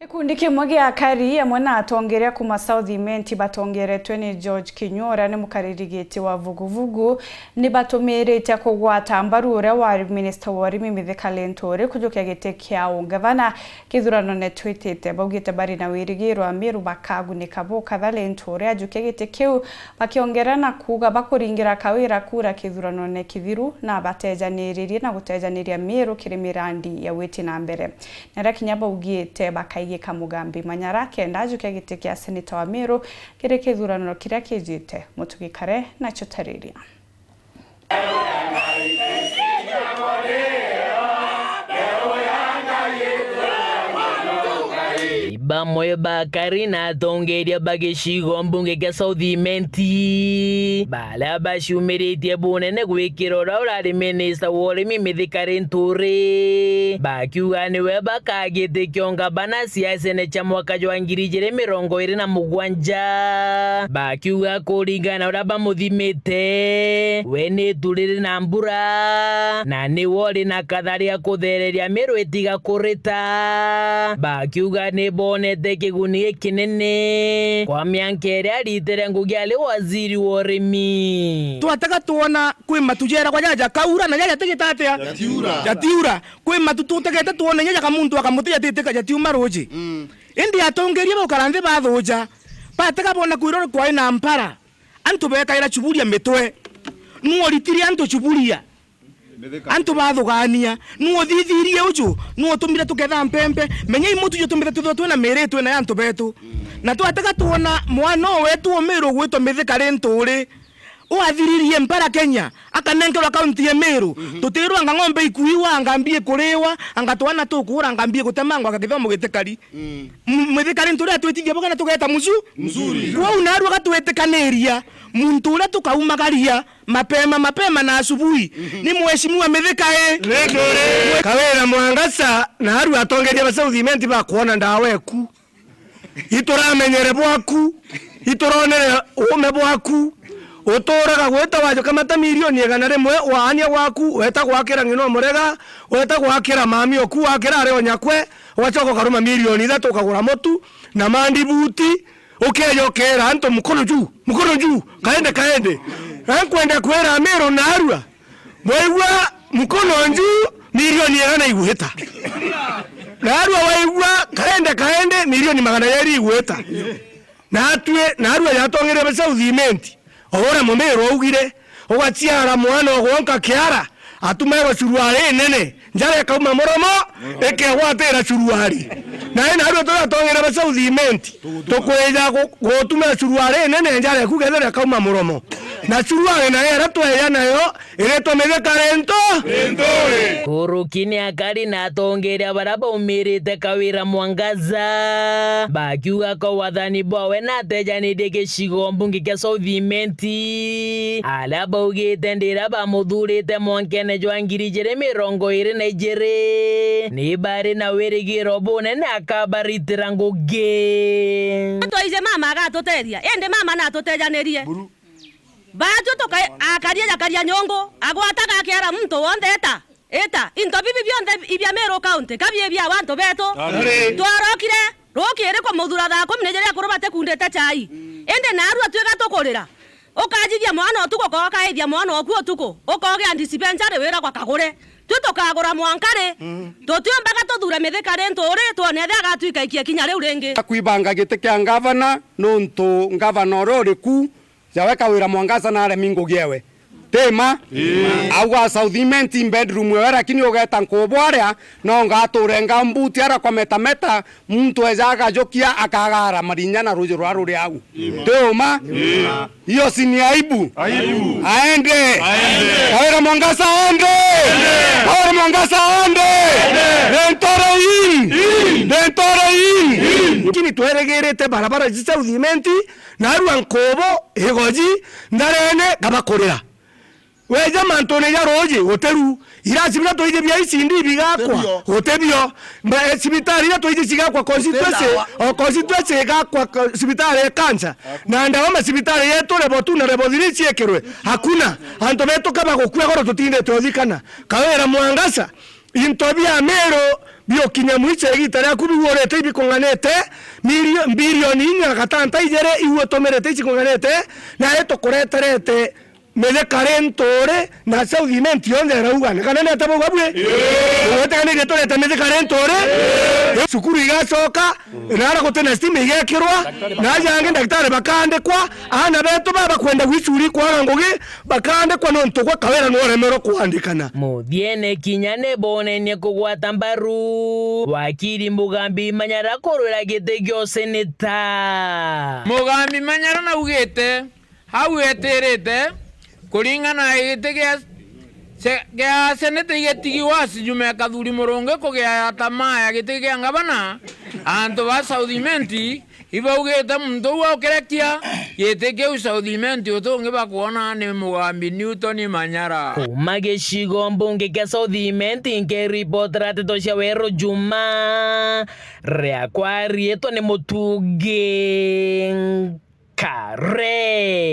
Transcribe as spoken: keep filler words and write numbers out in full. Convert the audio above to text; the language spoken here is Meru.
Gikundi kimwe gia akari amwe na atongeria kuma South Imenti batongeretwe ni George Kinyua, uria ni mukariri giti wa Vuguvugu, ni batumirite kugwata mbaru uria wari minista wa urimi Mithika Linturi kujukia giti kia ungavana kithuranone twitite. Baugite bari na wirigiro Amiru bakagunika bukatha Linturi ajukia giti kiu, bakiongera na kuuga bakuringira Kawira kura kithuranone kithiru na batejaniririe na gutejaniria Amiru kiri mirandi ya gwiti na mbere. Na aria kinya baugite bakaigika Mugambi Manyara kenda ajukia giti kia seneta wa Meru kiri kithurano kiria kijite. Mutugi Kare nacio tariria. Bamwe bakari na atongeria ba gicigo mbunge kia South Imenti, baria baciumiritie bunene gwikira uria urari minista wa urimi Mithika Linturi, bakiuga niwe baka giti kia ungavana siasene cia mwaka jwa ngiri ijiri mirongo iri na mugwanja. Bakiuga kuringana na uria bamuthimite, we ni itu riri na mbura, na niwe uri na kathari ya kuthereria Meru itiga kurita. Bakiuga ni bonete kiguni gikinene kwa mianka iria aritire ngugi ari waziri wa urimi. Twatega twona kwi matu jeragwa jaja kaura na jaja tigita atia? Jatiura. Jatiura. Kwi matu tutegete twone inya jaka muntu akamutia titi ka jatiuma ruji. Mm. Indi atongeria baukara nthi bathuja, batega bona kwirwa kwai na mpara. Antu bekaira chuburia mitwe. Nu oritire antu chuburia. Antu bathugania. Nu uthithirie uju. Nu utumire tuketha mpempe. Menya imutu jutumire twithirwa twina miri twina ya antu betu. Mm. Na twatega twona mwana o wetu umiru gwitwa Mithika Linturi. Wathiririe mpara Kenya, akanenkerwa kaunti ya Meru. Mhm. Tutirwa anga ng'ombe ikuiwa, anga mbi ikuriwa, anga twana tukura, anga mbi igutemangwa, anga githomo gitikari. Mm. M-, Mithika Linturi atwitithia boga na tugeta mucu? Mzuri. Kwou narua agatwitikaniria muntu uria tukaumagaria mapema, mapema na asubuhi. Mhm. Ni Mheshimiwa Mithika e. Linturi. Kawira Mwangaza, narua atongeria ba South Imenti bakwona ndawa eku. Ituramenyere bwaku, ituronere uume bwaku, uturaga gwita wajukamata milioni igana rimwe, waania gwaku, weta gwakira ng'ina umurega, weta gwakira mami oku, wakira ari o nyakwe, ugacoka ukaruma milioni ithatu ukagura mutu na mandibuti, ukeja ukeera antu, "Mkono juu, mkono juu, kaende, kaende." Na nkwenda kwira Amiru narua, bwaigua mkono njuu, milioni igana igwita. Narua waigua kaende kaende, milioni magana jeri igwita. Natwi, narua yatongeria ba South Imenti, o uria Mumiru augire, ugaciara mwana o gwonka kiara, atumairwa curuari inene, njara ikauma muromo, ikegwatira curuari. Nae narua turatongeria ba South Imenti, tukwija gu-, gutumira curuari inene, njara eku kethira ikauma muromo. Na curuari nayo iria tweja nayo, iritwa Mithika Linturi. Linturi. Kuruki ni akari na atongeria baria baumirite Kawira Mwangaza, bakiuga ko wathani bwawe na atejanirie gicigo mbunge kia South Imenti, aria baugite ndiria bamuthurite mwankene jwa ngiri ijiri mirongo iri na ijiri, ni bari na wirigiro bunene akabaritira ngugi. Twaije mama agatuteethia, indi mama natutejanirie. Buru. Baatwi tuka-, akaria jakaria nyungu, agwataga akiara muntu wonthe eta, eta. Into bibi bionthe ibia Meru County, ka bii bia antu betu? Ari. Twarokire rukiri kumuthura thaa kumi na ijiri akuru batikundite chai. Mm. Indi narua twiga tukurira. Ukajithia mwana utuku, ukoga ukaithia mwana oku utuku, ukogia dispensary wiragwa kagure. Twi tukagura mwanka ri? Mm. Tutiumbaga tuthure Mithika Linturi, twone ethia agatwika ikia kinya riu ringi. Kwibanga giti kia ngavana, nuntu ngavana uria uri ku, jawe Kawira Mwangaza naremi ngugi ewe. Ti ma? Ii. Auga South Imenti bedroom ewe, lakini ugeta nkubu aria, no ngaturenga mbuti ara kwa metameta, muntu eja agajukia, akagara marinya na ruji rwa ruri au. Ii. Ti uma? Ii. Hiyo si ni aibu? Aibu. Aende. Aende. Kawira Mwangaza aende. Aende. Kawira Mwangaza aende. Aende. Linturi in. In. Linturi in. In. Lakini twerigirite barabara cia South Imenti, narua nkubu, igoji, ntharene, ngabakurira. Weja mantune ja ruji, gutiru. Irasi biria twiji bia E C D bigakwa, gutibio. Gutibio. Ma-, eh, cibitari iria twiji cigakwa constituency, o constituency igakwa ko-, cibitari ya cancer. Na ndawa macibitari yetu level two na level three ciikirwe. Hakuna. Antu betu kaba gukua goro tutindite uthikana. Kawira Mwangaza, into bia Meru Biokinya mwicho igita riaku biu urite ibikung'anite, milio-, mbilioni inya gatanta ijiri iu utumirite icikung'anite, na itukureterete mithikari nturi na South Imenti yonthe iraugana. Kana ni ata bauga bwi? Ii. Ugwetekanirie turete mithikari nturi? Ii. Cukuru igacoka, naara guti na stima igekirwa, na aja angi ndagitari bakaandikwa, aana betu baba kwenda gwicuri kwaga ngugi, bakaandikwa nontu gwa Kawira nwaremerwe kwandikana. Muthiene kinya ni bonenie kugwata mbaru wakiri Mugambi Manyara kurwira giti gia useneta. Mugambi Manyara naugite au etirite kuringana na giti gia se-, gia seneta igitigi wa Sijume Kathuri Murungi kugia tamaa ya giti gia ngavana, antu ba South Imenti ibaugite muntu uu aukirekia giti kiu South Imenti utungi bakwona ni Mugambi Newton Manyara. Kuma gicigo mbunge kia South Imenti, nkiripotera nteto cia Weru Juma, riakwa riitwa ni Mutungi Nkare.